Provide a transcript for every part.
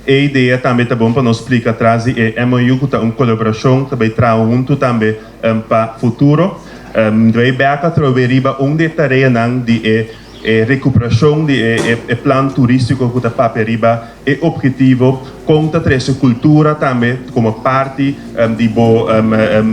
E idea tambe ta bon pa nos splika tras di e MOU ku ta un kolaborashon ta bai traha huntu tambe pa futuro. Mi ta bai bek atrobe riba un di e tareanan di e e rekuperashon di e e plan turístiko ku ta papia riba e ophetivo kon ta trese kultura tambe komo parti di bo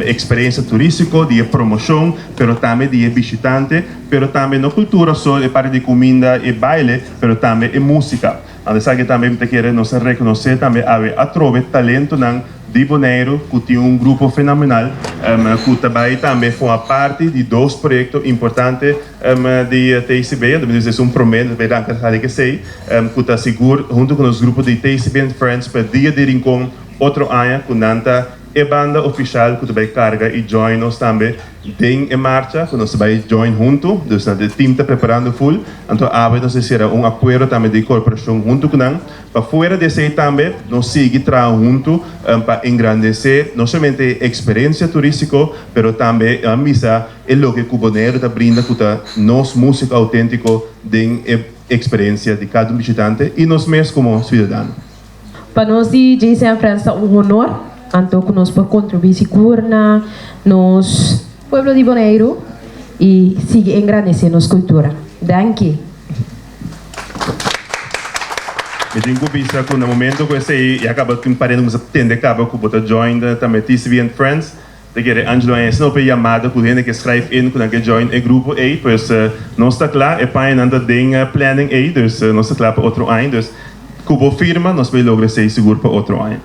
eksperensia turístiko, di e promoshon pero tambe di e bishitante, pero tambe no kultura so e parti di kuminda e baile pero tambe e músika. Anto esaki tambe mi ta kere nos a rekonosé tambe awe atrobe talentonan di Boneiru ku tin un grupo fenomenal ku ta bai tambe forma parti di dos proyekto importante di TCB. Anto mi ta bisa esun promé, nos ta bai ranka sali ku esei ku ta sigur huntu ku nos grupo di TCB and Friends pa Dia di Rincon otro aña ku nan ta e banda ofishal ku ta bai karga i join nos tambe Den e marcha ku nos ta bai join huntu, dus nan e team ta preparando full, anto awe nos a sera un akuerdo tambe di korporashon huntu ku nan, pa fuera di esei tambe nos sigui traha huntu pa engrandesé no solamente e eksperensia turístiko, pero tambe a misa e loke ku Boneiru ta brinda ku ta nos músika outéntiko den e eksperensia di kada un bishitante i nos mes komo siudadano. Pa nos di JCM Friends ta un honor anto ku nos por kontribuí sigur na nos pueblo di Boneiru i sigui engrandesé nos kultura. Danki. Mi tin ku bisa ku na momento ku esei ya kaba tin parente ku mi sa tende kaba ku bo ta join tambe TCB and Friends ta kere Angelo a hesina ope yamada ku hende ke schrijf in ku nan ke join e grupo ei pues nos ta kla e pañanan ta den planning ei dus nos ta kla pa otro aña dus ku bo firma nos bay logra esei sigur pa otro aña.